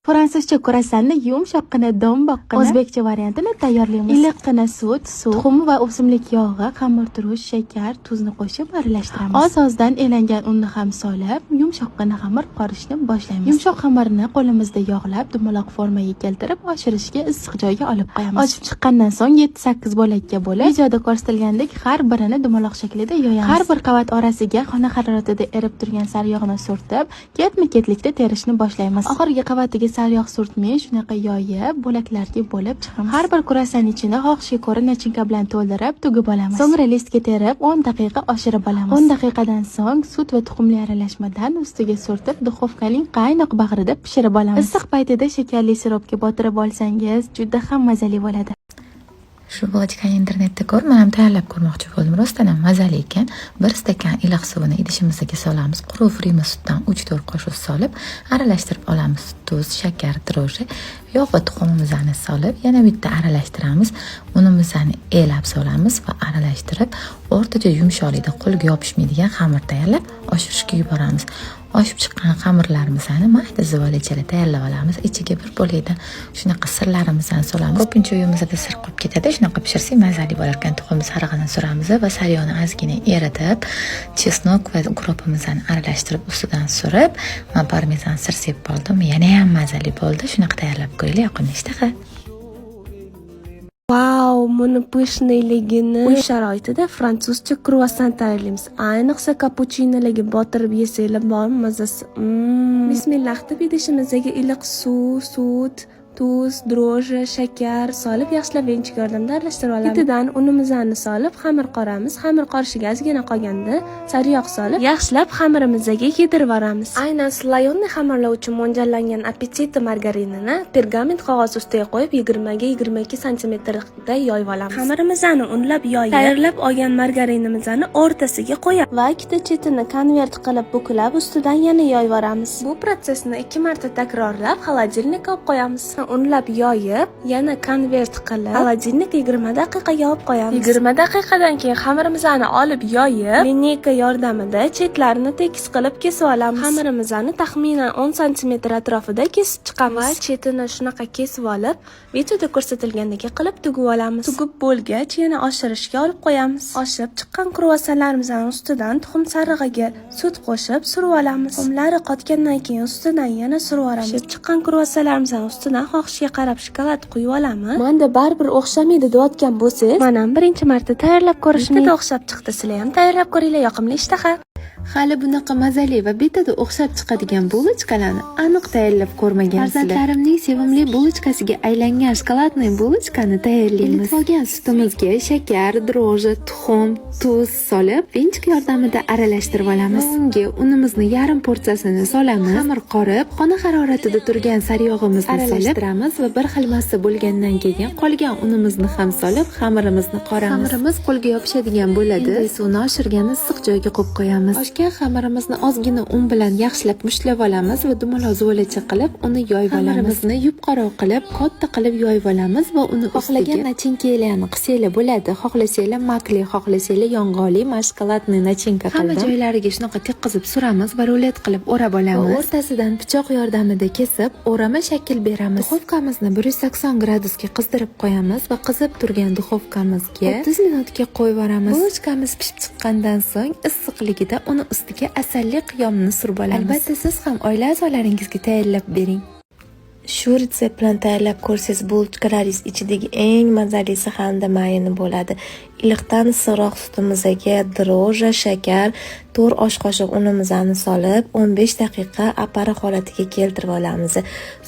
Fransuzcha kruassanni yumshoqqina, do'mboqqina o'zbekcha variantini tayyorlaymiz. Iliqqina sut, suv, tuxum va o'simlik yog'i, xamirturush, shakar, tuzni qo'shib aralashtiramiz. Oz-ozdan elangan unni ham solib, yumshoqqina xamir qorishni boshlaymiz. Yumshoq xamirni qo'limizda yog'lab, dumaloq formaga keltirib, oshirishga issiq joyga olib qo'yamiz. Oshib chiqqandan so'ng 7-8 bo'lakka bo'lib, videoda ko'rsatilgandek har birini dumaloq shaklida yoyamiz. Har bir qavat orasiga xona haroratida erib turgan sariyog'ni surtib, ketma-ketlikda terishni boshlaymiz. Oxirgi qavatiga sariyog' surtmay, shunaqa yoyib, bo'laklarga bo'lib chiqamiz. Har bir kruassan ichini xohishga ko'ra nachinka bilan to'ldirib, tugib olamiz. So'ngra listga terib, 10 daqiqa oshirib olamiz. 10 daqiqadan so'ng sut va tuxumli aralashmadan ustiga surtib, duxovkaning qaynoq bag'rida pishirib olamiz. Issiq paytida shakarli siropga botirib olsangiz, juda ham mazali bo'ladi. Shu булочка ni internetda ko'rib, man ham tayyorlab ko'rmoqchi bo'ldim. Rostdan ham mazali ekan. 1 stakan iliq suvini idishimizga solamiz. Quruq rima sutdan 3-4 qoshiq solib, aralashtirib olamiz. Tuz, shakar, дрожжи, yog' va tuxumimizni solib, yana bitta aralashtiramiz. Unimizni elab solamiz va aralashtirib, o'rtacha yumshoqlikda, qo'lga yopishmaydigan xamir tayyorlab, oshirishga yuboramiz. Oshib chiqqan xamirlarimizni mayda zuvalachalar tayyorlab olamiz. Ichiga bir bo'lakdan shunaqa sirlarimizni solamiz. Ko'pincha uyimizda sir qolib ketadi. Shunaqa pishirsak, mazali bo'lar ekan. Tuxum sarig'ini suramiz va sariyog'ni ozgina eritib, чеснок va укроп imizni aralashtirib, ustidan surib, man parmezan sir sepib oldim. Yana ham mazali bo'ldi. Shunaqa tayyorlab ko'ringlar, yoqimli ishtaha. Vau, buni пышный ligini! Uy sharoitida fransuzcha kruassan tayyorlaymiz. Ayniqsa kapuchinolarga botirib yesanglar bormi mazasi. Bismillah deb idishimizga iliq suv, sut, tuz, дрожжи, shakar solib, yaxshilab venchik yordamida aralashtirib olamiz. Ketidan unimizni solib, xamir qoramiz. Xamir qorishiga ozgina qolganda sariyog' solib, yaxshilab xamirimizga yedirib yuboramiz. Aynan слоёный xamirlar uchun mo'ljallangan Appetito margarinini pergament qog'oz ustiga qo'yib, 20 ga 22 santimetrda yoyib olamiz. Xamirimizni unlab yoyib, tayyorlab olgan margarinimizni o'rtasiga qo'yamiz va ikkita chetini konvert qilib buklab, ustidan yana yoyib yuboramiz. Bu protsessni ikki marta takrorlab, холодильник ka olib qo'yamiz. Unlab yoyib, yana konvert qilib, холодильник 20 daqiqaga olib qo'yamiz. 20 daqiqadan keyin xamirimizni olib yoyib, линейка yordamida chetlarini tekis qilib kesib olamiz. Xamirimizni taxminan 10 santimetr atrofida kesib chiqamiz va chetini shunaqa kesib olib, videoda ko'rsatilgandek qilib tugib olamiz. Tugib bo'lgach, yana oshirishga olib qo'yamiz. Oshib chiqqan kruassanlarimizni ustidan tuxum sarig'iga sut qo'shib surib olamiz. Tuxumlari qotgandan keyin ustidan yana surib yuboramiz. Pishib chiqqan kruassanlarimizni ustidan xohishga qarab shokolad quyib olamiz. Manda baribir o'xshamaydi deyotgan bo'lsangiz, men ham birinchi marta tayyorlab ko'rishim bittada o'xshab chiqdi. Sizlar ham tayyorlab ko'ringlar, yoqimli ishtaha. Hali bunaqa mazali va bittada o'xshab chiqadigan булочка larni aniq tayyorlab ko'rmagansizlar. Farzandlarimning sevimli булочка siga aylangan шоколадный булочка ni tayyorlaymiz. Ilitib olgan sutimizga shakar, дрожжи, tuxum, tuz solib, venchik yordamida aralashtirib olamiz. Va unga unimizni yarim porsiyasini solamiz. Xamir qorib, xona haroratida turgan sariyog'imizni aralashtiramiz va bir xil massa bo'lgandan keyin qolgan unimizni ham solib, xamirimizni qoramiz. Xamirimiz qo'lga yopishadigan bo'ladi. Endi esa uni oshirgan issiq joyga qo'yib qo'yamiz. Oshgan xamirimizni ozgina un bilan yaxshilab mushtlab olamiz va dumaloq zuvalacha qilib, uni yoyib olamiz. Xamirimizni yupqaroq qilib, katta qilib yoyib olamiz va uni xohlagan начинка larni qilsanglar bo'ladi. Xohlasanglar makli, xohlasanglar yong'oqli, man шоколадный начинка qildim. Hamma joylariga shunaqa tekkizib suramiz va rulet qilib o'rab olamiz. Va o'rtasidan pichoq yordamida kesib, o'rama shakl beramiz. Duxovkamizni 180 gradusga qizdirib qo'yamiz va qizib turgan duxovkamizga 30 minutga qo'yib yuboramiz. Булочка miz pishib chiqqandan so'ng issiqligida uni ustiga asalli qiyomni surib olamiz. Albatta, siz ham oila a'zolaringizga tayyorlab bering. Shu retsept bilan tayyorlab ko'rsangiz, булочка laringiz ichidagi eng mazalisi hamda mayini bo'ladi. Iliqdan issiqroq sutimizga дрожжи, shakar, 4 osh qoshiq unimizni solib, 15 daqiqa опара holatiga keltirib olamiz.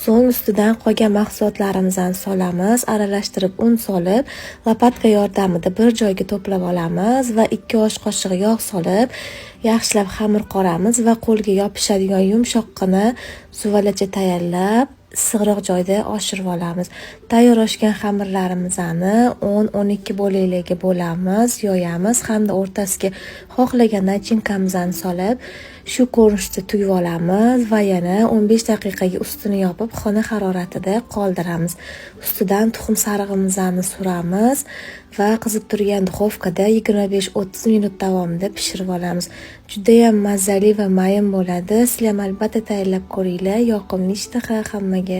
So'ng ustidan qolgan mahsulotlarimizni solamiz, aralashtirib un solib, lopatka yordamida bir joyga to'plab olamiz va 2 osh qoshiq yog' solib, yaxshilab xamir qoramiz va qo'lga yopishadigan yumshoqqina zuvalacha tayyorlab, issiqroq joyda oshirib olamiz. Tayyor oshgan xamirlarimizni 10-12 bo'laklarga bo'lamiz, yoyamiz hamda o'rtasiga xohlagan начинка mizni solib, shu ko'rinishda tugib olamiz va yana 15 daqiqaga ustini yopib, xona haroratida qoldiramiz. Ustidan tuxum sarig'imizni suramiz va qizib turgan duxovkada 25-30 minut davomida pishirib olamiz. Judayam mazali va mayin bo'ladi. Sizlar ham albatta tayyorlab ko'ringlar. Yoqimli ishtaha hammaga.